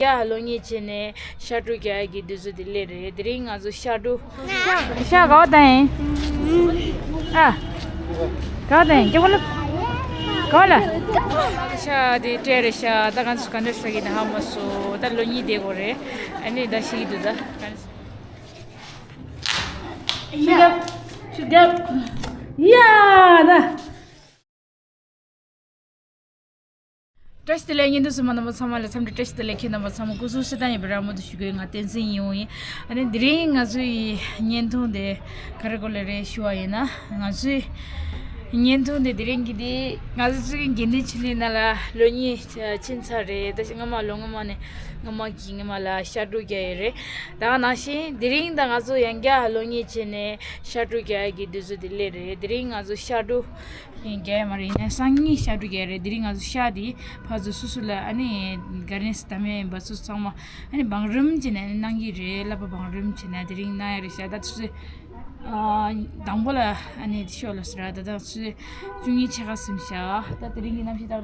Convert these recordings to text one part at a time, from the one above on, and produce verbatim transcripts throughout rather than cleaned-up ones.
རྒྱ་ལོ་གཉིས་བྱས་ནས་ཤ་དཀྲུག་རྒྱག་ཡ་གི་དུས་ཚོད་དེ་སླེབས་རེད། དེ་རིང་ང་ཚོ་ཤ་དཀྲུག་ཤ་ག་བ་དང་ཡིན། ཨ། ག་བ་དང་ཡིན། སྐྱོ་པོ་ལ། ག་བ་ལ། ཤ་དེ་སྤྲད་རེད་ཤག་ད་ང་ཚོ་ག་འདྲ་ཟ་གི་ན་ཧ་མ་སོ། ད་ལོ་གཉིས་བསྡད་དགོས་རེད། ཨ་ནི་ད་ཤི་གི་འདུག་ད་ག་འདྲ་ཟ། ཤ་རྒྱབ། ཤ་རྒྱབ། ཡ་ད། བཀྲ་ཤིས་བདེ་ལེགས། བརྙན་ཐུང་གཟིགས་མཁན་རྣམ་པ་ཚང་མ་ལ་འཚམས་འདྲི། བཀྲ་ཤིས་བདེ་ལེགས། ཁྱེད་རྣམ་པ་ཚང་མ་སྐུ་གཟུགས་བསོད་ནམས་ཡོད་པའི་རེ་སྨོན་དུ་ཞུ་གི་ཡོད། ང་བསྟན་འཛིན་ཡིན་འོང་ཡིན། ཨ་ནི་དེ་རིང་ང་ཚོའི་བརྙན་ཐུང་དེ་ག་རེ་སྐོར་ལ་རེད་ཞུ་བ་ཡིན་ན། ང་ཚོའི་བརྙན་ཐུང་དེ་དེ་རིང་གི་དེ་ང་ཚོ་ཚུལ་ཁྲིམས་དགེ་འདུན་ཆོས་གླིང་ནང་ལ་ལོ་གཉིས་ཕྱིན་ཚར་རེད། ད་སྔ་མ་ལོ་སྔ་མ་ནས་སྔ་མ་གི་སྔ་མ་ལ་ཤ་དཀྲུག་རྒྱག་ཡོད་རེད། ད་ག་ནང་བཞིན་དེ་རིང་ད་ང་ཚོ་ཡང་བསྐྱར་ལོ་གཉིས་བྱས་ནས་ཤ་དཀྲུག་རྒྱག་ཡ་གི་དུས་ཚོད་དེ་སླེབས་རེད། དེ་རིང་ང་ཚོ་ཤ་དཀྲུག་རྒྱག་ཡ་མ་རེད། ཡིན་ནའི་སང་ཉིན་ཤ་དཀྲུག་རྒྱག་ཡ་རེད། དེ་རིང་ང་ཚོ་ཤ་དེ་ཕར་ཚུར་སོ་སོ་ལ་ཨ་ནི་ག་རེ་ཟེར་ད་མེད་ཡིན་པ་སོ་སོ་ཚང་མ་ཨ་ནི་བང་རིམ་བྱས་ནས་ཨ་ནི་གནང་གི་རེད། བསླབ་པ་བང་རིམ་བྱས་ནས་དེ་རིང་གནང་ཡ་རེད་ཤག་ད་ཆུ་ཚོད་ཨ་དང་པོ་ལ་ཨ་ནི་དེ་ཤོག་ལ་ཟེར་ད་ད་ཆུ་ཚོད་བཅུ་གཉིས་ཕྱེད་ཀ་ཟིན་ཤག་ད་དེ་རིང་གི་གནམ་གཤིས་ད་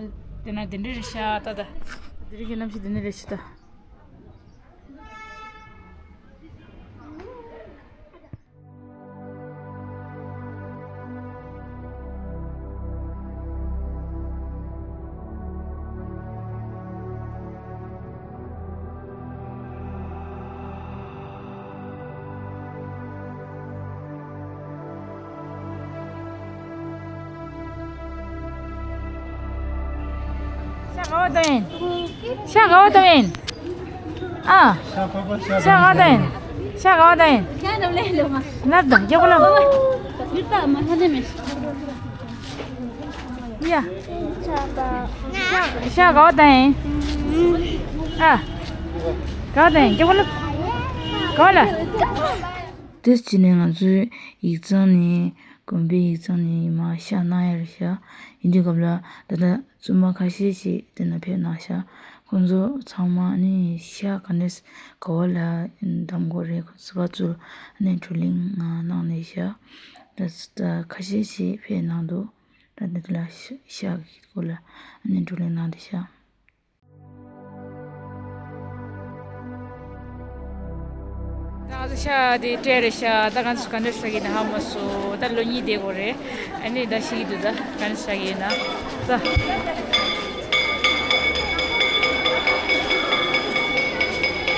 དེ་ན་དེ་འདྲ་རེད་ཤག་ད་ད་དེ་རིང་གི་གནམ་གཤིས་དེ་འདྲ་རེད་ཤག་ད། ཤ་ག་བ་དང་ཡིན། ཤ་ག་བ་དང་ཡིན། ཨ། ཤ་ག་བ་དང་ཡིན། ཤ་ག་བ་དང་ཡིན། ནར་དང་སྐྱོ་པོ་ལ། ཡ། ཤ་ག་བ་དང་ཡིན། ཨ། ག་བ་དང་ཡིན་སྐྱོ་པོ་ལ། ག་བ་ལ། དེ་བྱས་ནས་ང་ཚོའི་ཡིག་ཚང་ནས་དགོན་པའི་ཡིག་ཚང་ནས་མར་ཤ་གནང་ཡ་རེད་ཤག་ཡིན་དུས་སྐབས་ལ་ད་ལྟ་བཙུན་མ་ཁ་ཤས་ཤིག་དེ་ན་ཕེབས་གནང་ཤག་ཁོང་ཚོ་ཚང་མ་ནི་ཤ་ག་འདྲས་ག་བ་ལ་བསྡམ་དགོས་རེད། ཁོང་ཚོ་ཕར་ཚུར་ནས་བགྲོ་གླེང་གནང་ནས་ཤག་ད་ད་ཁ་ཤས་ཤིག་ཕེབས་གནང་འདུག་ད་འདི་ལ་ཤ་ཤ་གི་སྐོར་ལ་ནས་བགྲོ་གླེང་གནང་བསྡད་ཤག་ད་ང་ཚོ་ཤ་དེ་སྤྲད་རེད་ཤག་ད་ང་ཚོ་ག་འདྲ་ཟ་གི་ན་ཧ་མ་སོ། ད་ལོ་གཉིས་བསྡད་དགོས་རེད། ཨ་ནི་ད་ཤི་གི་འདུག་ད་ག་འདྲ་ཟ་གི་ཡིན་ན། ད་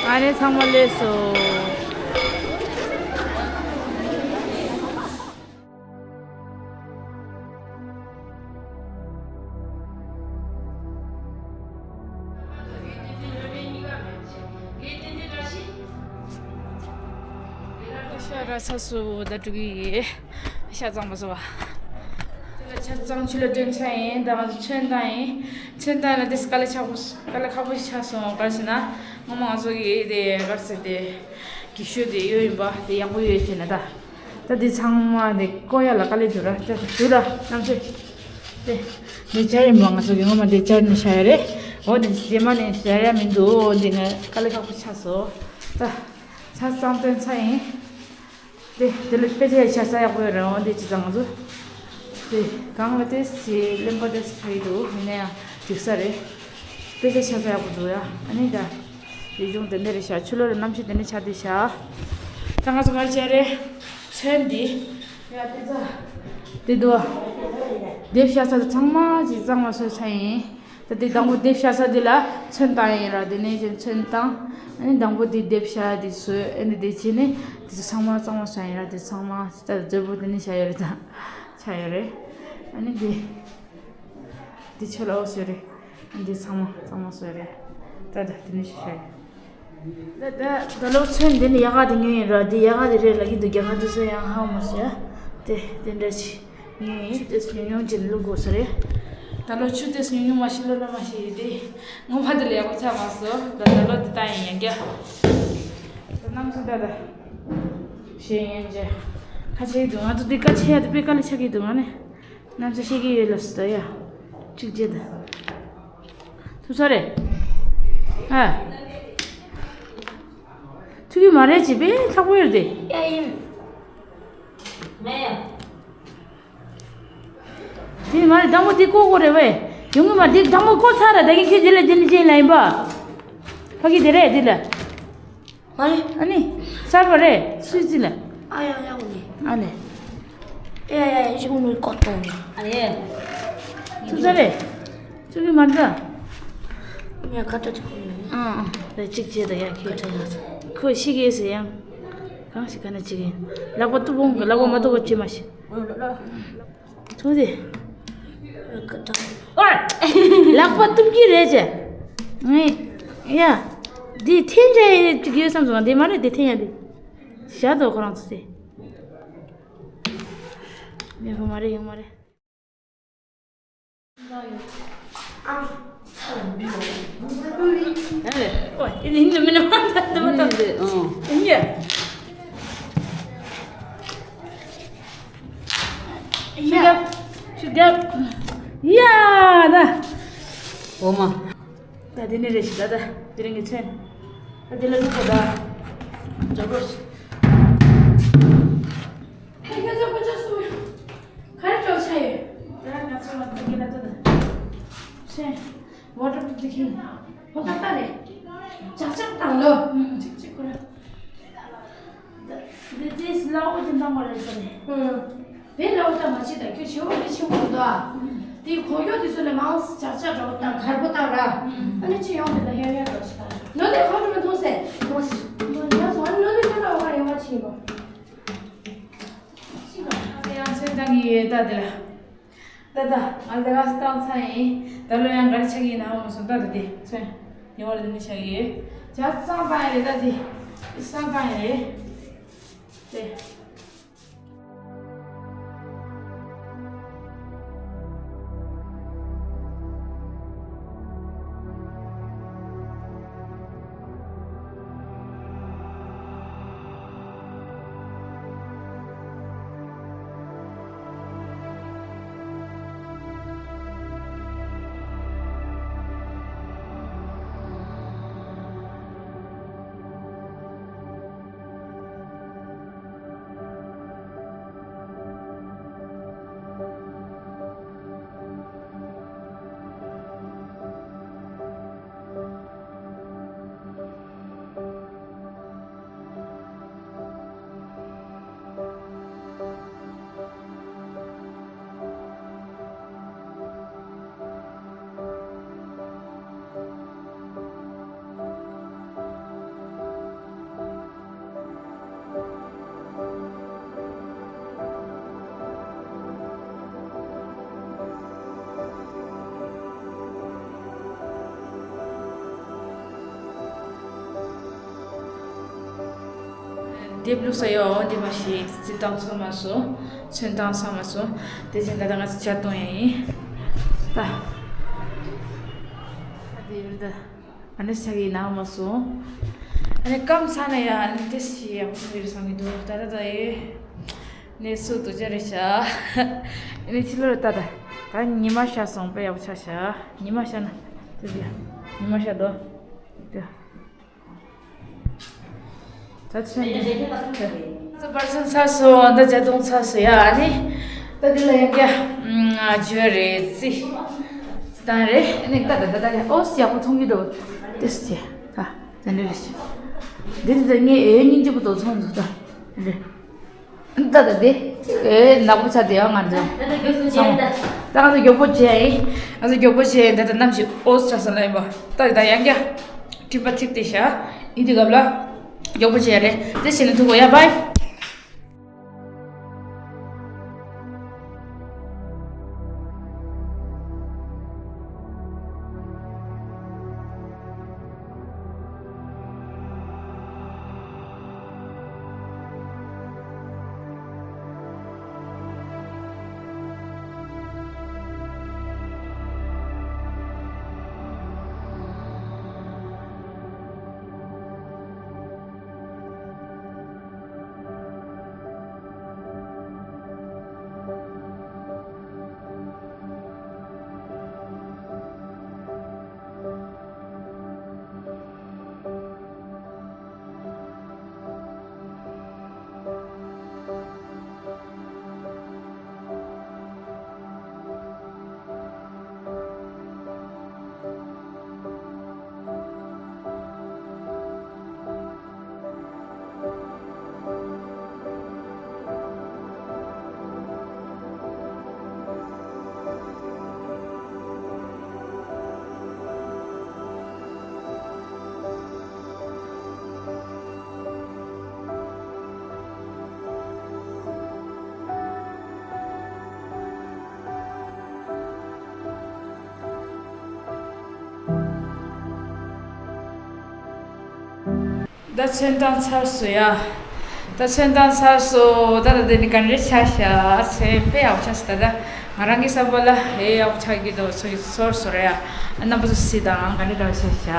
ཨ་ནི་ཚང་མ་སླེབས་སོང་། ཤ་ར་ཚ་སུ་ད་དྲུག་གི་ཤ་གཙང་མ་བཟོ་བ། དེ་ལ་ཆ་ཚང་ཆུ་ལ་འདོན་ཆ་ཡིན། ད་ང་ཚོ་ཚོན་བཏང་ཡིན། ཚོན་བཏང་ལ་དེ་དཀའ་ལས་ཆགས་པོ་དཀའ་ལས་ཁག་པོ་ཞིག་ཆགས་སོང་། ག་རེ་ཟེར་ན་སྔོན་མ་ང་ཚོ་གི་དེ་ག་རེ་ཟེར་དེ་གི་ཤོད་དེ་ཡོད་ཡིན་པ་དེ་ཡག་པོ་ཡོད་ཟེར་ན་ད། ད་འདི་ཚང་མ་འདི་བཀོག་ཡ་ལ་དཀའ་ལས་འདུག་ར། ད་འདུག་ར་རྣམ་ཚོས། དེ་འདི་སྦྱར་ཡིན་པ་ང་ཚོ་གི་སྔོན་མ་འདི་སྦྱར་ནས་བཞག་ཡ་རེད། འོ་འདི་རྗེས་མ་ནས་སྦྱར་ཡ་མི་འདུག་འོ་འདི་ངས་དཀའ་ལས་ཁག་པོ་ཆགས་སོང་། ད་ཆ་ཚང་བཏོན་ཚར་ཡིན། དེ་དེ་ལ་དཔེ་ཆ་ཡ་ཆ་ས་ཡག་པོ་ཡོད་རེད། འོ་འདི་ཅི་ཚང་ང་ཚོ་དེ་གང་ལ་དེ་སི་གླེན་པ་དེ་སི་ཕེ་འདུག་ཡིན་ན་ཡང་འགྲིག་ས་རེད། དཔེ་ཆ་ཆ་ས་ཡག་པོ་འདུག་ཡ། ཨ་ནི་ད། དེ་བྱུང་དེ་འདྲ་རེད་ཤག་ཆུ་ལོག་ལ་གནམ་གཤིས་དེ་འདྲ་ཆགས་བསྡད་ཤག་ད་ང་ཚོ་ག་རེ་བྱས་རེད། ཚོན་འདི། ཡ་དེ་ཚ། དེ་དུ། དེབ་བཞག་ས་དེ་ཚང་མ་ཅིག་གཙང་མ་བཟོས་ཚར་ཡིན། ད་དེ་དང་པོ་དེབ་བཞག་ས་དེ་ལ་ཚོན་བཏང་ཡིན་ར། དེ་ནས་ཅིག་ཚོན་བཏང་། ཨ་ནི་དང་པོ་དེ་དེབ་བཞག་དེ་བཟོས། ཨ་ནི་དེ་བྱས་ནས་དེ་ཚོ་ཚང་མ་གཙང་མ་བཟོས་ཡིན་ར། དེ་ཚང་མ་ད་མཛེས་པོ་དེ་ནས་བཞག་ཡོད་རེད། ད་ཆགས་ཡོད་རེད། ཨ་ནི་དེ། འདི་ཆོ་ལ་འོ་སོ་རེད། འདི་ཚང་མ་གཙང་མ་སོ་རེད། ད་ད་དེ་ནི་ཤ་ཤ་རེད། ད་ད་ད་ལོ་ཚོན་འདི་ནི་ཡག་ག་དེ་ཉོས་ཡིན་ར། འདི་ཡག་ག་དེ་རེད་ལབ་ཀྱི་འདུག་རྒྱ་གར་དེ་ཚོ་ཡང་ཧ་མ་སོ་ཡ། དེ་དེ་འདྲ་ཅི་ཉོས་ཡིན། ཆུ་དེ་ཉུང་ཉུང་ཅིག་བླུག་དགོས་ས་རེད། ད་ལོ་ཆུ་དེ་ཉུང་ཉུང་མ་ཤི་ལོ་ན་མ་ཤི་ཡི་དེ་ངོ་མ་དེ་ལ་ཡག་པོ་ཆགས་མ་སོ། ད་ད་ལོ་དེ་ད་ཡིན་ཡང་རྒྱ། ད་གནམ་སོ་ད་ད་ཤེས་ཡིན་རྒྱ། ཁ་ཆེ་འདུག་ང་ཚོ་དེ་ཁ་ཆེ་ཡ་དེ་དཔེ་དཀའ་ལས་ཆགས་ཀྱི་འདུག་ང་ནི། གནམ་ས་ཤེས་ཀྱི་ཡོད་ལ་སི་ད་ཡ། གཅིག་བྱེད་ད། ཐུབ་ས་རེད། ཨ། ཐུབ་ཀྱི་མ་རེད་ཅེས་པས་ལྷག་པོ་ཡོད་དེ། ཡ་ཡིན། མེད་ཡ། དེ་མ་རེད། དང་པོ་དེ་བཀོག་དགོས་རེད་བས། ཡོང་གི་མ་རེད། དེ་དང་པོ་བཀོག་ཚར་ར་ད་གིན་ཁྱོད་དེ་ལ་དེ་ནི་ཅན་ལ་ཡིན་པ། ཕ་གི་དེ་རེད་འདི་ལ། མ་རེད། ཨ་ནི། གསར་པ་རེད་སུས་རྩི་ལ། ཨ་ཡ་ཡ་འོ་ནི། ཨ་ལེ། ཨེ་ཡ་ཡ་ཡ་ཅིག་མོ་ཀོ་ཏོ་ནི། ཨ་ཡེ། ཐུབ་ས་རེད། ཚུགས་ཀྱི་མ་འདྲ། ངས་ཁ་ཏ་ཅིག་ཁོ་ནི། ཨང་ཨང་། ད་ཅིག་བྱེད་ད་ཡ་ཁྱོད། ཁ་ཏ་ཡ། ཁོ་ཤི་གི་ཟེར་ཡང་། གང་ཞིག་ག་ན་ཅིག་ཡིན། ལག་པ་གཏུབ་འོང་གི་ལག་པ་མ་གཏུབ་པ་བྱེད་མ་ཤེས། ཐུགས་རྗེ། ལག་པ་གཏུབ་ཀྱི་རེད་ཅེ། ངས། ཡ། འདི་འཐེན་འདྲ་ཡི་ཅིག་ཡོད་བསམ་སོང་འདི་མ་རེད་འདི་འཐེན་ཡ་འདི། བཞག་དོ་ཁོ་རང་ཚོ་ཚེ། ཡོང་གི་མ་རེད་ཡོང་མ་རེད། ཨ། ཨ་ལེ། ཨོ་ཡིན་ནི་མིན་ནི་མ་འདི་མ་ཐག་ཨང་། ཡིན་ཡ། ཤུ་རྒྱབ། ཤུ་རྒྱབ། ཡ་ད། འོ་མ། ད་དེ་ནས་རེ་ཞིག་ད་ད་དེ་རིང་གི་མཚན། ད་དེ་ལ་ལུག་པ་ད། འཇོག་རོགས། ད་ཁྱོད་ཚོ་དཀོན་མཆོག་གསུམ། ག་རེ་འཇོག་ཆ་ཡོད། ད་ང་ཚོ་ལ་ད་དེ་ལ་ད་ད། མཚན། Water to the king. ཧོ་ད་ད་རེད། ཅག་ཅག་བཏང་ལོ། ཅིག་ཅིག་ཁོ་ར། འདི་ཏིས་ལའོ་ཅིག་བཏང་བ་རེད་ཟེར་ནས། དེ་ལའོ་ད་མ་བྱེད་ད་ཁྱོད་ཆེ་བོ་དེ་ཆེ་བོ་འདུག་ཨ། དེ་གོ་ཡོ་དེ་ཚོ་ལས་མང་ཅག་ཅག་འགྲོ་བཏང་གར་པོ་བཏང་ར། ཨ་ནི་ཅི་ཡོང་དེ་ལ་ཧེ་ཡ་འགྲོ་ཞིག་བཏང་། ནོ་དེ་གང་དུ་མི་མཐོང་ཟེར། མ་སི། མ་ཡ་སོང་ཨ་ནི་ནོ་དེ་ཁྱོད་ལ་འོ་ག་ཡོང་བ་ཕྱིན་པ། ཅི་ག་ཡང་ཚོན་བཏང་གི་ཡོད་ད་དེ་ལ། ད་ད་ང་ལ་ག་སྟངས་ཚང་ཡིན། ད་ལོ་ཡང་ག་རེ་ཆགས་ཀྱི་ཡིན་ན་ཧ་མ་སོང་ད་ད་དེ་ཚོན་ཉེ་བར་དེ་ནི་ཆགས་ཀྱི་ཡོད། ཇ་སང་བཏང་ཡ་རེད་ད་དེ་སང་བཏང་ཡ་རེད་དེ། དེབ་བླུགས་ས་ཡོད་འོ་འདི་མ་ཤེས་རྩི་བཏང་ཚང་མ་སོང་། ཚོན་བཏང་ཚང་མ་སོང་། དེ་བཞིན་ད་ལྟ་ང་ཚོ་ཇ་བཏུང་ཡ་ཡིན། ད། ད་དེ་ཡོད་ད། ཨ་ནི་ཆགས་ཀྱི་ནང་མ་སོང་། ཨ་ནི་སྐམ་ཚར་ན་ཡང་ཨ་ནི་ཏེ་ཞིག་ཡག་པོ་ཡོད་བསམ་གྱི་འདུག་ད་ལྟ་ད་ཨེ། ནས་སུ་དུ་ཅི་རེད་ཤག་ཨ་ནི་ཕྱི་ལོ་ལ་ལྟ་ད། ད་ཉི་མ་ཤར་སོང་དཔེ་ཡག་པོ་ཆགས་ཤག་ཉི་མ་ཤར་ན། ཏེ་ཏེ། ཉི་མ་ཤར་དོ། ཏེ། ད་ཚོན་འདི། ཚོ་པར་སོང་ཚར་སོང་ད་ཇ་བཏུང་ཚར་སོང་ཡ་ཨ་ནི། ད་འདི་ལ་ཡང་རྒྱ། ཨ་ཇོ་རེ་རྩི། རྩི་དང་རེ་ཨ་ནི་ད་ད་ད་ད་ཡ་ཨོ་སི་ཡག་པོ་མཐོང་གི་འདུག་ཏེ་སི་ཅེ། ད་དེ་འདྲ་རེ་ཞིག་འདི་འདི་ད་ངའི་ཨེ་སྙིང་རྗེ་པོ་དོ་ཚོང་འདུག་ད་རེ། ད་ད་དེ། ཨེ་ནག་པོ་ཆ་དེ་ཡང་ང་ཚོ། ད་ང་ཚོ་མགྱོགས་པོ་བྱས་ཡིན། ང་ཚོ་མགྱོགས་པོ་བྱས་ཡིན་ད་ད་གནམ་གཤིས་ཨོ་སི་ཆ་ས་ལ་ཡིན་པ། ད་ད་ཡང་རྒྱ། སྤྲིན་པ་ཐིབས་ཏེ་ཤག་ཡིན་དུས་སྐབས་ལ། མགྱོགས་པོ་བྱས་རེད་དེ་བྱས་ནས་ཐུག་གོ་ཡ་བྷའི། ད་ཚོན་བཏང་ཚར་སོང་ཡ། ད་ཚོན་བཏང་ཚར་སོང་། ད་ད་དེ་ནི་ག་འདྲ་ཆགས་ཤག་ཚོན་དཔེ་ཡག་པོ་ཆགས་སོང་། ད་ད་ང་རང་གི་བསམ་པ་ལ་ཨེ་ཡག་པོ་ཆགས་ཀྱི་འདུག་ཚོན་གྱི་སོར་སོར་ཡ། རྣམ་པ་ཚོ་གཟིགས་དང་། ག་འདྲ་འདྲ་ཆགས་ཤག་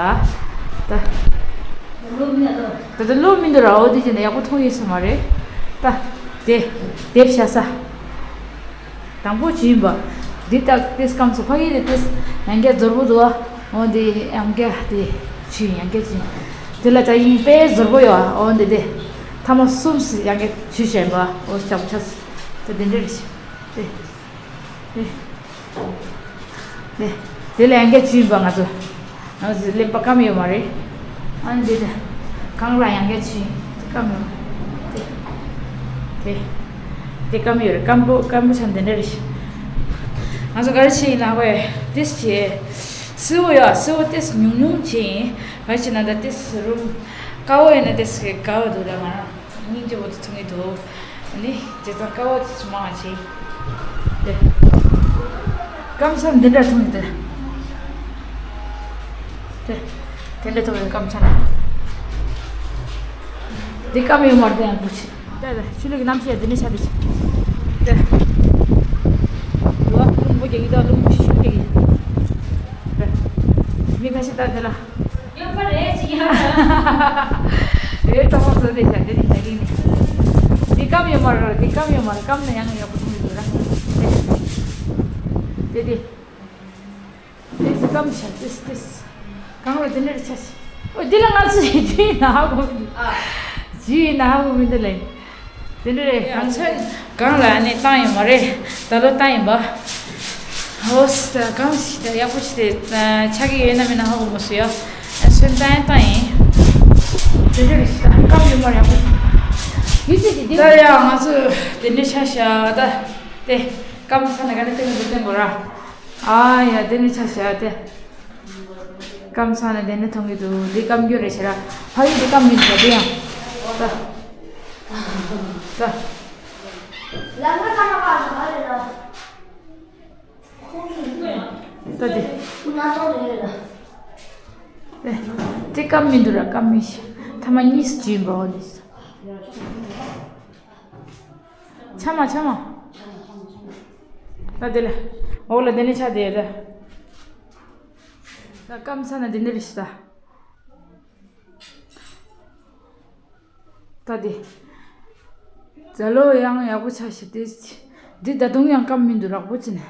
ད་ད་ད་ལོ་མི་འདུག་ར། འོ་དེ་བྱས་ན་ཡག་པོ་མཐོང་ཡོད་ས་མ་རེད། ད་དེ་དེབ་བཞག་ས། དང་པོ་ཇི་ཡིན་པ། འདི་ལྟ་ཏེས་སྐམ་སོང་། ཕ་གི་དེ་ཏེས་ཡང་བསྐྱར་རྫོར་པོ་འདུག་ཨ། འོ་འདི་ཡང་བསྐྱར་དེ་ཇི་ཡང་བསྐྱར་ཇི། དེ་ལ་ད་ཡིན་པས་རྫོར་པོ་ཡོད་ཨ། འོ་འདི་དེ་ཐ་མ་གསུམ་སི་ཡང་བསྐྱར་ཇི་བྱས་པ། འོ་ཞབས་ཆ་སི་དེ་འདི་འདྲ་རེད། དེ་དེ་དེ་དེ་ལ་ཡང་བསྐྱར་ཇི་ཡིན་པ། ང་ཚོ། ཨ་ཟི་ལེན་པ་སྐམ་ཡོད་མ་རེད། ཨ་འདི་དེ་གང་ལ་ཡང་བསྐྱར་ཆུ་སྐམ་ཡོད། དེ་དེ་དེ་སྐམ་ཡོད་རེད། སྐམ་པོ་སྐམ་པོ་ཆ་འདི་འདྲ་རེད། ང་ཚོ་ག་རེ་བྱེད་ཡིན་ན་བས་ཏིས་བྱེད། སིལ་བོ་ཡོད། སིལ་བོ་ཏིས་ཉུང་ཉུང་བྱེད་ཡིན། ག་རེ་བྱེད་ན་ད་ཏིས་རུམ་དཀར་བོ་ཡིན་ན་ཏིས་དཀར་བོ་འདུག་ད་ང་རང་སྙིང་རྗེ་བོ་དུ་ཐུང་གི་འདུག་ཨ་ནི་བྱས་ཙང་དཀར་བོ་ཅིག་མང་བ་བྱེད། དེ་སྐམ་ས་འདི་འདྲ་ཐུང་གི་འདུག་དེ་དེ་འདྲ་ཐུང་གི་སྐམ་ས་ན། འདི་སྐམ་ཡོད་མ་རེད། ཡང་བུ་ཆེ། དེ་དེ་ཆུ་ལུག་གི་རྣམ་ཤེས་འདི་ནས་ཤ་འདི་ཆེ། དེ་རུ་བ་རླུང་བུ་རྒྱག་གི་འདུག་རླུང་བུ་ཤུ་ཤུ་རྒྱག་གི། དེ་མི་ཁ་ཤས་ད་དེ་ལ། ཡག་པ་རེད་ཅི་ཡ། རེད། ཏོག་ཙམ་བཟོས་ཏེ་བྱ་དེ་ནི་བྱ་གི་ནི། འདི་སྐམ་ཡོད་མ་རེད། འདི་སྐམ་ཡོད་མ་རེད། སྐམ་ན་ཡང་ཡག་པོ་མཐོང་གི་འདུག་ར། དེ་དེ་དེ་སྐམ་ཤ་དེ་དེ་གང་ལ་དེ་འདྲ་ཆ་ཤི། ཨོ་འདི་ལ་ང་ཚོ་ཞིག་ཅི་ཡིན་ན་ཧ་གོ་མི་འདུག་ཅི་ཡིན་ན་ཧ་གོ་མི་འདུག་ལེ། དེ་འདྲ་རེད། གང་ཚོད་གང་ལ་ནི་བཏང་ཡོད་མ་རེད། ད་ལོ་བཏང་ཡིན་པ། ཧོ་ས་གང་ཞིག་ད་ཡག་པོ་ཞིག་དེ་ཆགས་ཀྱི་ཡོད་ན་མིན་ན་ཧ་གོ་མ་སོང་ཡ། ཚོད་བཏང་ཡང་བཏང་ཡིན། དེ་འདྲ་རེད་ཤི་ད་སྐམ་ཡོད་མ་རེད་ཡག་པོ་ཞིག་ཡིད་ཆེས་ཀྱི་ད་ཡ་ང་ཚོ་དེ་འདྲ་ཆ་ཤ་ད་དེ་སྐམ་ས་ན་ག་ནས་བཏོན་དགོས་བཏོན་དགོས་ར། ཨ་ཡ་དེ་འདྲ་ཆ་ཤ་དེ། སྐམ་ས་ནས་དེ་ནས་མཐོང་གི་འདུག་འདི་སྐམ་རྒྱུ་རེད་ཤེ་ར། ཕ་ཡུལ་འདི་སྐམ་མིན་ཟེར་དེ་ཡང་། ད། ད། ད་དེ། དེ་སྐམ་མི་འདུག་ར་སྐམ་མི་ཤེས། ཐ་མ་གཉིས་སུ་བྱིན་པའོ་ནི། ཆ་མ་ཆ་མ། ད་དེ་ལ། འོག་ལ་དེ་ནས་ཆ་དེ་ཡོད་ད། ད་སྐམ་ས་ན་དེ་འདྲ་རེད་ཤི་ད། ད་དེ། ད་ལོ་ཡང་ཡག་པོ་ཆགས་ཤག་དེ། འདི་ད་དུང་ཡང་སྐམ་མི་འདུག་རགས་པོ་ཅི་ནས།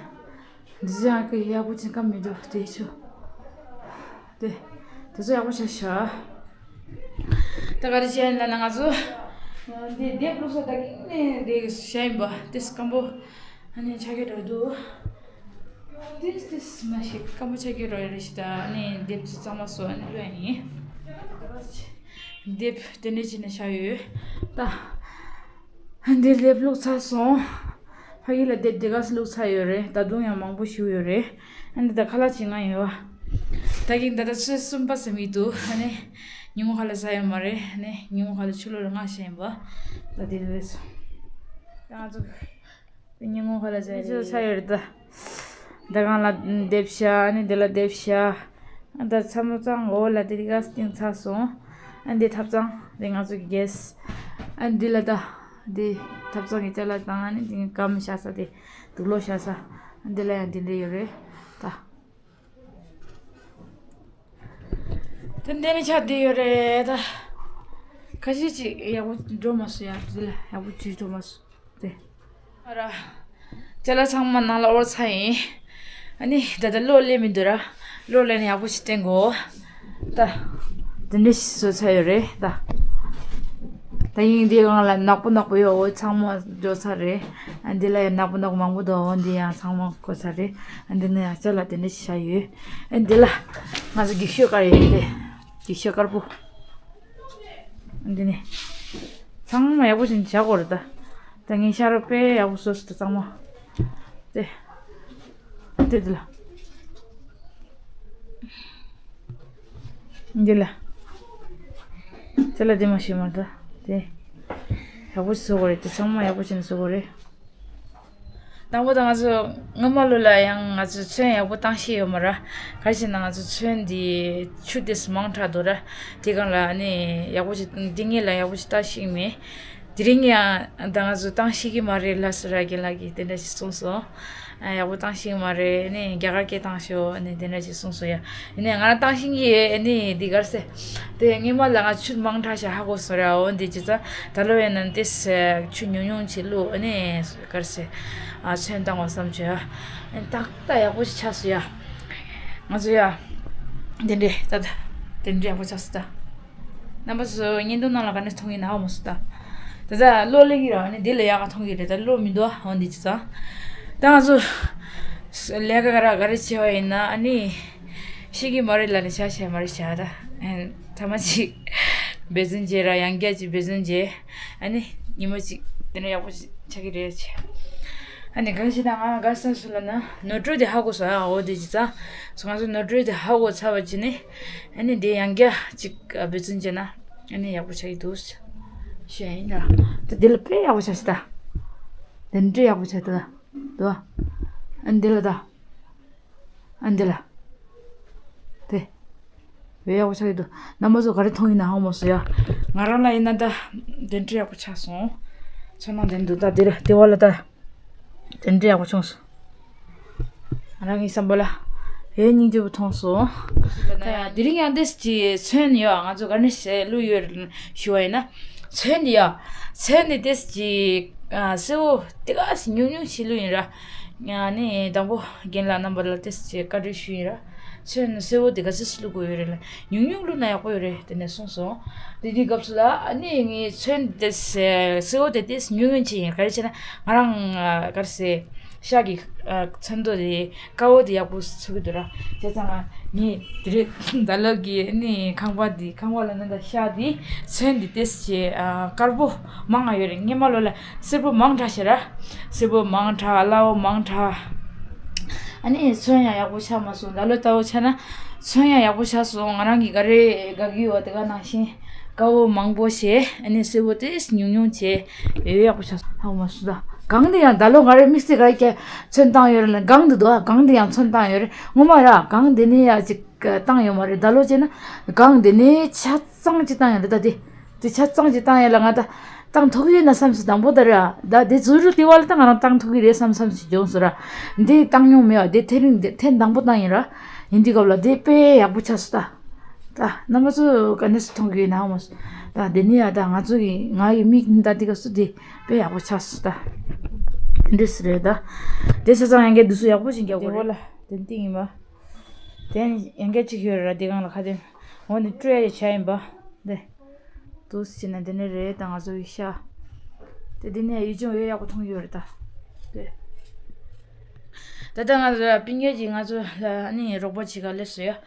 འདི་ཚོ་ཡང་ཡག་པོ་ཅི་སྐམ་མི་འདུག་དེ་ཆུ། དེ། དེ་ཚོ་ཡག་པོ་ཆགས་ཤག་ད་ག་རེ་བྱས་ཡིན་ལབ་ན་ང་ཚོ། འདི་དེབ་ཀློག་ས་ད་གིན་ནས་འདི་བྱས་ཡིན་པ་དེ་སྐམ་པོ། ཨ་ནི་ཆ་གེ་འགྲོ་འདུག་ཏིས་ཏིས་མ་ཞིག་སྐམ་པོ་ཆ་གེ་འགྲོ་ཡ་རེད་ཤི་ད། ཨ་ནི་དེབ་ཚོ་གཙང་མ་བཟོ་ཨ་ནི་ལོས་ཡིན། དེབ་དེ་འདྲ་བྱས་ནས་བཞག་ཡོད་ད། འདིར་སླེབས་ལོག་ཚར་སོང་། ཕ་གི་ལ་དེབ་དེ་ག་སེ་བླུགས་ཚར་ཡོད་རེད། ད་དུང་ཡང་མང་པོ་ཞིག་ཡོད་རེད། ཨ་ནི་ད་ཁ་ལག་བྱེད་ང་ཡོད་བ། ད་གིན་ད་ལྟ་ཚོད་གསུམ་པ་ཟིན་གྱི་འདུག་ཨ་ནི་ཉིན་མོ་ཁ་ལག་ཟ་ཡོད་མ་རེད། ཨ་ནི་ཉིན་མོ་ཁ་ལག་ཆུ་ལོག་ལ་ང་བྱས་ཡིན་པ། ད་དེ་རེད་སོང་། ད་ང་ཚོ་ཉིན་མོ་ཁ་ལག་ཟ་ཡོད་རེད། ད་གང་ལ་དེབ་བཞག་ཨ་ནི་དེ་ལ་དེབ་བཞག་ཨ་ད་ཚ་མོ་གཙང་འོ་ལ་དེ་རིག་ག་སྟེང་ཚར་སོང་། ཨ་འདི་ཐབ་ཚང་དེ་ང་ཚོ་གི་གེས། ཨ་འདི་ལ་ད། འདི་ཐབ་ཚང་གི་ཅ་ལག་དང་ཨ་ནི་འདི་སྐམ་བཞག་ས་དེ་དུག་ལོག་བཞག་ས། ཨ་འདི་ལ་ཡང་འདི་འདྲ་ཡོད་རེད་ད། དེ་འདི་ནི་ཆ་འདི་ཡོད་རེད་ད། ཁ་ཤས་ཅིག་ཡག་པོ་འགྲོ་མ་སོང་ཡ། འདི་ལ་ཡག་པོ་ཅིག་འགྲོ་མ་སོང་དེ། ཨ་ར། ཅ་ལག་ཚང་མ་ནང་ལ་དབོར་ཚར་ཡིན། ཨ་ནི་ད་ལྟ་གློག་སླེབས་མི་འདུག་ར། གློག་སླེབས་ན་ཡག་པོ་ཞིག་བསྟན་དགོས། ད། དེ་འདྲ་ཞིག་བཟོས་ཚར་ཡོད་རེད་ད། ད་ཡིན་འདི་སྒང་ལ་ནག་པོ་ནག་པོ་ཡོད། འོ་ཚང་མ་འགྲོ་ཚར་རེད། ཨ་འདི་ལ་ཡང་ནག་པོ་ནག་པོ་མང་པོ་འདུག་འོ་འདི་ཡང་ཚང་མ་བཀོད་ཚར་རེད། ཨ་འདི་ནས་ཡང་ཅ་ལག་དེ་འདྲ་ཞིག་བཞག་ཡོད། ཨ་འདི་ལ་ང་ཚོ་འགྱིག་ཤོག་དཀར་ཡོད་རེད། འགྱིག་ཤོག་དཀར་པོ། ཨ་འདི་ནས་ཚང་མ་ཡག་པོ་ཞིག་བཞག་དགོས་རེད་ད། ད་ངས་ཤ་རོ་དཔེ་ཡག་པོ་བཟོས་སོང་ད་ཚང་མ། དེ། དེ་དེ་ལ། འདི་ལ། དེ་ལ་དེ་མ་ཤེས་མ་ད། དེ། ཡག་པོ་ཞིག་བཟོ་དགོས་རེད། དེ་ཚང་མ་ཡག་པོ་བྱས་ནས་བཟོ་དགོས་རེད། དང་པོ་དང་ང་ཚོ་སྔོན་མ་ལོ་ལ་ཡང་ང་ཚོ་ཚོན་ཡག་པོ་བཏང་ཤེས་ཡོད་མ་ར། ག་རེ་བྱས་ན་ང་ཚོ་ཚོན་འདི་ཆུ་དེ་མང་དྲགས་འདུག་ར། དེ་སྒང་ལ་ནི་ཡག་པོ་ཞིག་འདི་ངེད་ལ་ཡག་པོ་ཞིག་བཏང་ཤེས་མེད། དེ་རིང་ཡང་ད་ང་ཚོ་བཏང་ཤེས་ཀྱི་མ་རེད་ལ་སུ་ར་རྒན་ལགས་ཀྱིས་དེ་འདྲ་ཞིག་གསུངས་སོང་། ཨ། ཡག་པོ་བཏང་ཤེས་ཀྱི་མ་རེད། ནི་རྒྱ་གར་སྐད་བཏང་ཤོག་ནི་དེ་འདྲ་ཞིག་གསུངས་སོང་ཡ། ནི་ང་རང་བཏང་ཤེས་ཀྱི་ཡོད། ནི་འདི་ག་རེ་ཟེར། དེ་སྔོན་མ་ལ་ང་ཆུ་མང་དྲགས་ཤག་ཧ་གོ་སོང་ར། འོ་འདི་བྱས་ཙང་ད་ལོ་ཡིན་ན་ཏོག་ཙམ་ཆུ་ཉུང་ཉུང་ཅིག་བླུགས། ནི་ག་རེ་ཟེར། ཨ། ཚོན་བཏང་བ་བསམ་བྱས་ཡ། ཨ། ཏག་ཏག་ཡག་པོ་ཞིག་ཆགས་སོང་ཡ། ང་ཚོ་ཡ། དེ་འདྲས་ད་ད། དེ་འདྲས་ཡག་པོ་ཆགས་སོང་ད། རྣམ་པ་ཚོ་བརྙན་ཐུང་ནང་ལ་ག་འདྲས་མཐོང་གི་ཡིན་ན་ཧ་གོ་མ་སོང་ད། ད་ད་གློག་ལེན་གྱི་ར། ཨ་ནི་འདི་ལས་ཡག་ག་མཐོང་གི་རེད། ད་གློག་མི་འདུག་ཨ། འོ་འདི་བྱས་ཙང་། ད་ང་ཚོ་ལས་ཀ་ག་ར་ག་རེ་བྱས་པ་ཡིན་ན་ཨ་ནི་ཤེས་ཀྱི་མ་རེད་ལབ་ནས་བྱས་བྱས་མ་རེད་བྱས་ད། ཨ། ཐ་མ་གཅིག་འབད་བརྩོན་བྱས་ར། ཡང་བསྐྱར་གཅིག་འབད་བརྩོན་བྱས། ཨ་ནི་ཉི་མ་གཅིག་དེ་ནས་ཡག་པོ་ཞིག་ཆགས་ཀྱི་རེད་བྱས། ཨ་ནི་ག་རེ་བྱས་ན་ང་ག་རེ་བསམ་སོང་ལབ་ན་ནོར་འཁྲུལ་དེ་ཧ་གོ་སོང་ཨ། འོ་དེ་བྱས་ཙང་། སོ་ང་ཚོ་ནོར་འཁྲུལ་དེ་ཧ་གོ་ཚར་བ་བྱས་ནས་ཨ་ནི་དེ་ཡང་བསྐྱར་གཅིག་འབད་བརྩོན་བྱས་ན་ཨ་ནི་ཡག་པོ་ཆགས་ཀྱི་འདུག་ཞུ་ཡ་ཡིན་ད། ད་དེ་ལ་དཔེ་ཡག་པོ་ཆགས་ཤག་ད། དེ་འདྲའི་ཡག་པོ་ཆགས་ད། ད། ཨ་ནི་དེ་ལ་ད། ཨ་འདི་ལ། དེ། བས་ཡག་པོ་ཆགས་ཀྱི་འདུག་རྣམ་པ་ཚོ་ག་རེ་མཐོང་ཡིན་ན་ཧ་གོ་མ་སོང་ཡ། ང་རང་ལ་ཡིན་ན་ད། དེ་འདྲ་ཡག་པོ་ཆགས་སོང་། ཚོར་སྣང་དེ་འདུག་ད་དེ་ར་དེ་བ་ལ་ད། དེ་འདྲ་ཡག་པོ་བྱུང་སོང་། ང་རང་གི་བསམ་པ་ལ། བས་སྙིང་རྗེ་པོ་མཐོང་སོང་། ད་ཡ་དེ་རིང་ཡང་ཏོག་ཙམ་ཚོན་ཡོད། ང་ཚོ་ག་ནས་བླུགས་ཡོད་ཞུ་བ་ཡིན་ན། ཚོན་འདི་ཡ། ཚོན་འདི་ཏོག་ཙམ་ཨ་སེར་པོ་དེ་ག་ཉུང་ཉུང་ཞིག་བླུགས་ཡིན་ར། ཨ་ནི་དང་པོ་རྒན་ལགས་རྣམ་པ་ལ་ཏོག་ཙམ་བཀའ་འདྲི་ཞུས་ཡིན་ར། ཚོན་སེར་པོ་དེ་ག་ཚོད་བླུག་དགོས་ཡོད་རེད་ལ། ཉུང་ཉུང་བླུགས་ན་ཡག་པོ་ཡོད་རེད་དེ་ནས་གསུངས་སོང་། དེ་དུས་སྐབས་སུ་ལ་ཨ་ནི་ངས་ཚོན་དེ་སེར་པོ་དེ་ཏོག་ཙམ་ཉུང་ཉུང་བྱས་ཡིན། ག་རེ་བྱས་ན་ང་རང་ཨ་ག་རེ་ཟེར། ཤག་གི་ཨ་ཚོན་མདོག་དེ་དཀར་པོ་དེ་ཡག་པོ་ཚོར་གི་འདུག་ར། བྱས་ཙང་ང་ངས་དེ་རིང་ད་ལོ་གི་ཨ་ནི་ཁང་པ་འདི་ཁང་པ་ལ་ནི་ད་ཤག་འདི་ཚོན་འདི་ཏོག་ཙམ་ཨ་དཀར་པོ་མང་ང་ཡོད་རེད། སྔོན་མ་ལོ་ལ་སེར་པོ་མང་དྲགས་ཤག་ར། སེར་པོ་མང་དྲགས། སླ་པོ་མང་དྲགས། ཨ་ནི་ཚོན་ཡང་ཡག་པོ་ཆགས་མ་སོང་། ད་ལོ་ལྟ་བུ་ཆགས་ན་ཚོན་ཡང་ཡག་པོ་ཆགས་སོང་། ང་རང་གི་ག་རེ་དགའ་གི་ཡོད་དེ་ག་ནང་བཞིན་དཀར་པོ་མང་པོ་བྱས། ཨ་ནི་སེར་པོ་ཏོག་ཙམ་ཉུང་ཉུང་བྱས། ཡོད་ཡག་པོ་ཆགས་སོང་། ཧ་གོ་མ་སོང་། ད་གང་དེ་ཡང་ད་ལོ་ང་རེ་དམིགས་བསལ་ག་རེ་ཁྱེད་ཚོན་བཏང་ཡོད་རེད་ལ། གང་དེ་འདུག་ཨ། གང་དེ་ཡང་ཚོན་བཏང་ཡོད་རེད། ངོ་མ་ར་གང་དེ་ནས་ཡ་ཅིག་བཏང་ཡོད་མ་རེད། ད་ལོ་བྱས་ན་གང་དེ་ནས་ཆ་ཚང་ཅིག་བཏང་ཡོད་རེད། ད་དེ་དེ་ཆ་ཚང་ཅིག་བཏང་ཡོད་ལ། ང་ད་བཏང་ཐུབ་ཀྱི་ཡོད་ན་བསམ་སོང་། དང་པོ་ད་ར་ད་དེ་ཟུར་རུ་དེ་བ་ལ་ད་ང་རང་བཏང་ཐུབ་ཀྱི་རེད་བསམ་བསམ་ཞིག་བྱུང་སོང་ར། འདི་བཏང་མྱོང་མེད་པ་དེ་དེ་རིང་དེ་ཐེངས་དང་པོ་བཏང་ཡིན་ར། ཡིན་དུས་སྐབས་ལ་དེ་དཔེ་ཡག་པོ་ཆགས་སོང་ད། ད་རྣམ་པ་ཚོ་ག་འདྲས་སེ་མཐོང་གི་ཡོད་ན་ཧ་གོ་མ་སོང་། ད་དེ་ནས་ཡ་ད་ང་ཚོ་གི་ང་ཡི་མིག་ནི་ད་དེ་ག་སུ་དེ་དཔེ་ཡག་པོ་ཆགས་སོང་ད། དེ་འདྲས་སེ་རེད་ད། དེ་ཆ་ཚང་ཡང་གའི་དུས་སུ་ཡག་པོ་ཞིག་རྒྱག་དགོས་རེད། དེ་བོ་ལ་དེ་འདི་ཡིན་པ། དེ་ཡང་གའི་གཅིག་ཡོད་ར། དེ་གང་ལ་ཁ་དེ་འོ་ནི་སྤྲོད་ཡ་ཡི་བྱ་ཡིན་པ། དེ་དུས་སུ་བྱས་ན་དེ་ནས་རེད་ད། ང་ཚོ་ཡི་ཤ་དེ་དེ་ནས་ཡུལ་ལྗོངས་ཡོད་ཡག་པོ་མཐོང་གི་ཡོད་རེད་ད། དེ། ད་ལྟ་ང་ཚོ་སྤུན་ཀྱག་ཅིག་ང་ཚོ་ལ་ཨ་ནི་རོགས་པ་བྱེད་ག་སླེབས་སོང་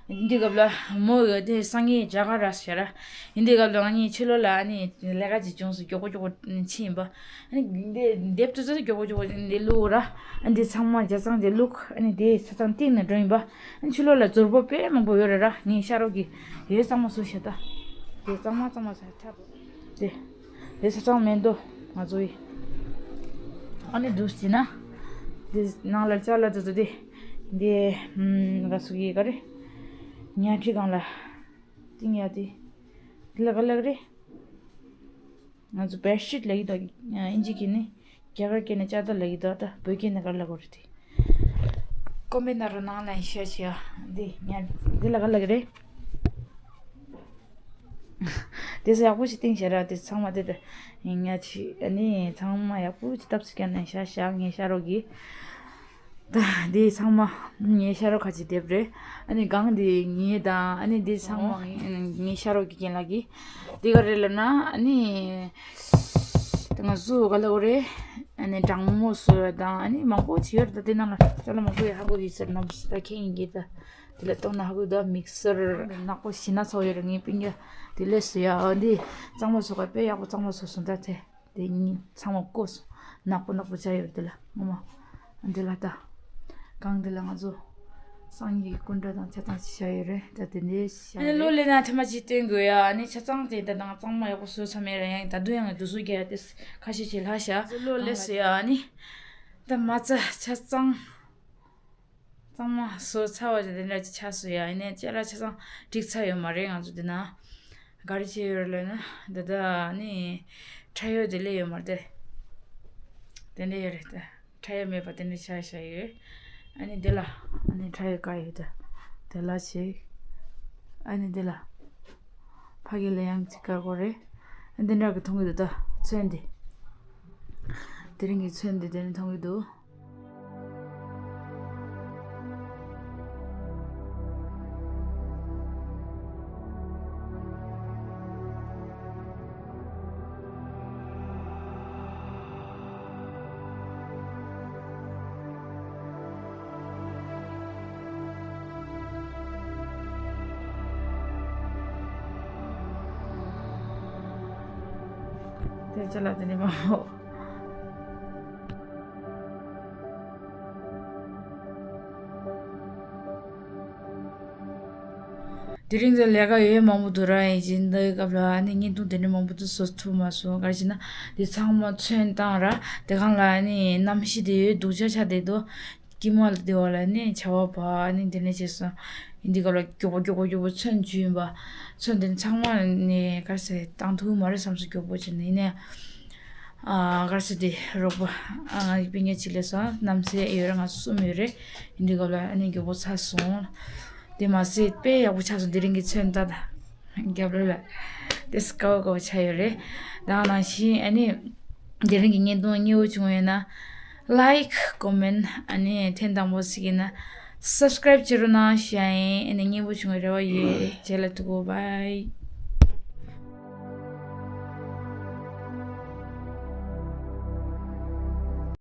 ཡ། འདི་སྐབས་ལ་མོ་ཡོད་དེ་སང་ཉིན་རྒྱ་གར་ར་ཟེར་ར། འདི་སྐབས་ལ་ང་གཉིས་ཕྱི་ལོགས་ལ་ཨ་ནི་ལས་ཀ་ཅིག་བྱུང་སོང་། མགྱོགས་པོ་མགྱོགས་པོ་ཕྱིན་ཡིན་པ། ཨ་ནི་འདི་འདེབས་ཏུ་ཚོ་མགྱོགས་པོ་མགྱོགས་པོ་འདི་བླུགས་ར། ཨ་འདི་ཚང་མ་ཇ་ཚང་འདི་བླུགས། ཨ་ནི་དེ་ཆ་ཚང་བཏིང་ནས་འགྲོ་ཡིན་པ། ཨ་ནི་ཕྱི་ལོགས་ལ་ཛོར་པོ་དཔེ་མང་པོ་ཡོད་རེད་ར། ངའི་ཤ་རོགས་ཀྱིས་ཡོད་གཙང་མ་བཟོས་ཤག་ད། དེ་གཙང་མ་གཙང་མ་བཟོས་ཁྲབ། དེ། དེ་ཆ་ཚང་མེ་མདོ་ང་ཚོ་ཡི། ཨ་ནི་འདུག་སེ་ན། དེ་ནང་ལ་ཅ་ལག་དེ་ཚོ་དེ། དེ་ཨམ་ག་སུ་གི་ག་རེ། ཉལ་ཁྲི་སྒང་ལ། བཏིང་ཡ་དེ། དེ་ལ་ག་ལབ་རེད། ང་ཚོ་བེཌ་ཤིཊ་ལབ་ཀྱི་འདུག་ཨིན་ཇི་སྐད་ནས། རྒྱ་གར་སྐད་ནས་ཅ་དར་ལབ་ཀྱི་འདུག་ད་བོད་སྐད་ནས་ག་རེ་ལབ་དགོས་རེད་དེ། ཀོ་མེན་ཊི་ནང་ལ་ཡང་ཤེར་བྱེད་ཡ། འདི་ཉལ་འདི་ལ་ག་ལབ་ཀྱི་རེད། དེ་ཚོ་ཡག་པོ་ཞིག་བཏིང་བཞག་ར། དེ་ཚང་མ་དེ་ལྟ་ཉལ་ཆི་ཨ་ནི་ཚང་མ་ཡག་པོ་ཞིག་ཐབས་སུ་བཀལ་ནས་བཞག་བཞག་ངའི་ཤ་རོགས་ཀྱིས། ད་དེ་ཚང་མ་ངའི་ཤ་རོགས་ཁ་ཅིག་འདེབས་རེད། ཨ་ནི་སྒང་དེ་ངའི་དང་ཨ་ནི་དེ་ཚང་མ་ངའི་ཤ་རོགས་ཀྱི་རྒན་ལགས་ཀྱིས། དེ་ག་རེད་ལབ་ན་ཨ་ནི། ད་ང་ཚོ་ག་ལབ་དགོས་རེད། ཨ་ནི་སྦྲང་མོ་བཟོ་བ་དང་ཨ་ནི་མང་པོ་ཅིག་ཡོད་རེད། ད་དེ་ནང་ལ་ཅ་ལག་མང་པོ་ཡོད། ཧ་གོ་གི་ཟེར་ན་ད་ཁྱེད་ཡིན་གྱི་ད། དེ་ལ་གཏོང་ན་ཧ་གོ་ད། མིག་སར་ནག་པོ་ཞེ་ན་ཚ་པོ་ཡོད་རེད། ངའི་སྤུན་ཀྱག་དེ་ལས་བཟོ་ཡ། ཨ་འདི་གཙང་མ་བཟོ་ག་དཔེ་ཡག་པོ་གཙང་མ་བཟོ་སོང་ད་དེ། དེ་གཉིས་ཚང་མ་བཀོག་སོང་། ནག་པོ་ནག་པོ་ཆགས་ཡོད་རེད་དེ་ལ་ངོ་མ། ཨ་འདི་ལ་ད། གང་དེ་ལ་ང་ཚོ་སང་ཉིན་གྱི་སྐུ་འདྲ་དང་ཆ་ཚང་ཞིག་བཞག་ཡོད་རེད། ད་དེ་འདྲའི་བཞག་ཨ་ནི་ཡོད་གློག་རེད། ལས་ན་ཐེངས་མ་གཅིག་སྟོན་དགོས་ཡ། ཨ་ནི་ཆ་ཚང་དེ་ད་དང་གཙང་མ་ཡག་པོ་བཟོས་ཚར་མེད་ར། ཡང་ད་དུང་ཡང་དུ་བཟོ་རྒྱག་ཡ་དེ་ཁ་ཤས་ཤིག་ལྷག་ཤག་གློག་ལས་བཟོ་ཡ་ཨ་ནི། ད་མ་རྩ་ཆ་ཚང་། གཙང་མ་བཟོ་ཚར་བ་ཅིག་དེ་འདྲ་ཅིག་ཆགས་སོང་ཡ། ཡིན་ནའི་ཅ་ལག་ཆ་ཚང་འགྲིག་ཚར་ཡོད་མ་རེད། ང་ཚོ་འདི་ན་ག་རེ་བྱས་ཡོད་རེད་ལབ་ན། འདི་ད་ནི་ཁྲ་ཡོལ་དེ་སླེབས་ཡོད་མ་རེད་དེ། དེ་འདྲ་ཡོད་རེད་དེ། ཁྲ་ཡོལ་མེད་པ་དེ་འདྲ་ཆགས་བཞག་ཡོད། ཨ་ནི་འདི་ལ་ཨ་ནི་ཁྲ་ཡོལ་བཀག་ཡོད་དེ། དེ་ལ་ཅིག་ཨ་ནི་འདི་ལ་ཕ་གི་ལ་ཡང་ཅིག་བཀག་དགོས་རེད། ཨ་འདི་འདྲ་གི་མཐོང་གི་འདུག་ད་ཚོན་འདི། དེ་རིང་གི་ཚོན་འདི་དེ་ནས་མཐོང་གི་འདུག་དེ་ཅ་ལག་དེ་ནི་མང་པོ། དེ་རིང་དུ་ལས་ཀ་ཡོད་མང་པོ་འདུག་ར། ཡིན་གཅིག་འདིའི་སྐབས་ལ་ཨ་ནི་བརྙན་ཐུང་དེ་འདྲ་མང་པོ་འདུག་བཟོ་ཐུབ་མ་སོང་། ག་རེ་བྱས་ན་དེ་ཚང་མ་ཚོན་བཏང་ར། དེ་སྒང་ལ་ཨ་ནི་གནམ་གཤིས་དེ་ཡོད་སྡུག་ཅག་ཆགས་བསྡད་འདུག་དཀྱིལ་མ་ལ་དེ་བ་ལ་ནི་བྱ་བ་བ་ཨ་ནི་དེ་འདྲ་བྱས་སོང་། ཡིན་དུས་སྐབས་ལ་མགྱོགས་པོ་མགྱོགས་པོ་མགྱོགས་པོ་ཚོན་འཇུས་ཡིན་པ། ཚོན་དེ་ཚང་མ་ནི་ག་རེ་ཟེར་བཏང་ཐུབ་མ་རེད་བསམ་སོང་། མགྱོགས་པོ་བྱས་ནས། ཡིན་ནའི་ཨ་ག་རེ་ཟེར་དེ་རོགས་པ་ཨ་ང་གི་སྤུན་ཀྱག་གཅིག་སླེབས་སོང་། རྣམ་སྲས་ཡོད་རེད། ང་ཚོ་གསུམ་ཡོད་རེད། ཡིན་དུས་སྐབས་ལ་ཨ་ནི་མགྱོགས་པོ་ཚར་སོང་། དེ་མ་ཟད་དཔེ་ཡག་པོ་ཆགས་སོང་། དེ་རིང་གི་ཚོན་ལྟ་དང་རྒྱབ་ལོགས་ལ་དེ་དཀར་པོ་དཀར་པོ་ཆགས་ཡོད་རེད། ད་ག་ནང་བཞིན་ཨ་ནི་དེ་རིང་གི་བརྙན་ཐུང་མཉེས་པོ་བྱུང་ཡོད་ན་like, comment ཨ་ནི་ཐེངས་དང་པོ་གཟིགས་ཡིན་ན་subscribe བྱེད་རོགས་གནང་ཞུ་ཡ་ཡིན། ཨ་ནི་མཉེས་པོ་བྱུང་བའི་རེ་བ་ཡོད། རྗེས་ལ་ཐུག་གོ bye.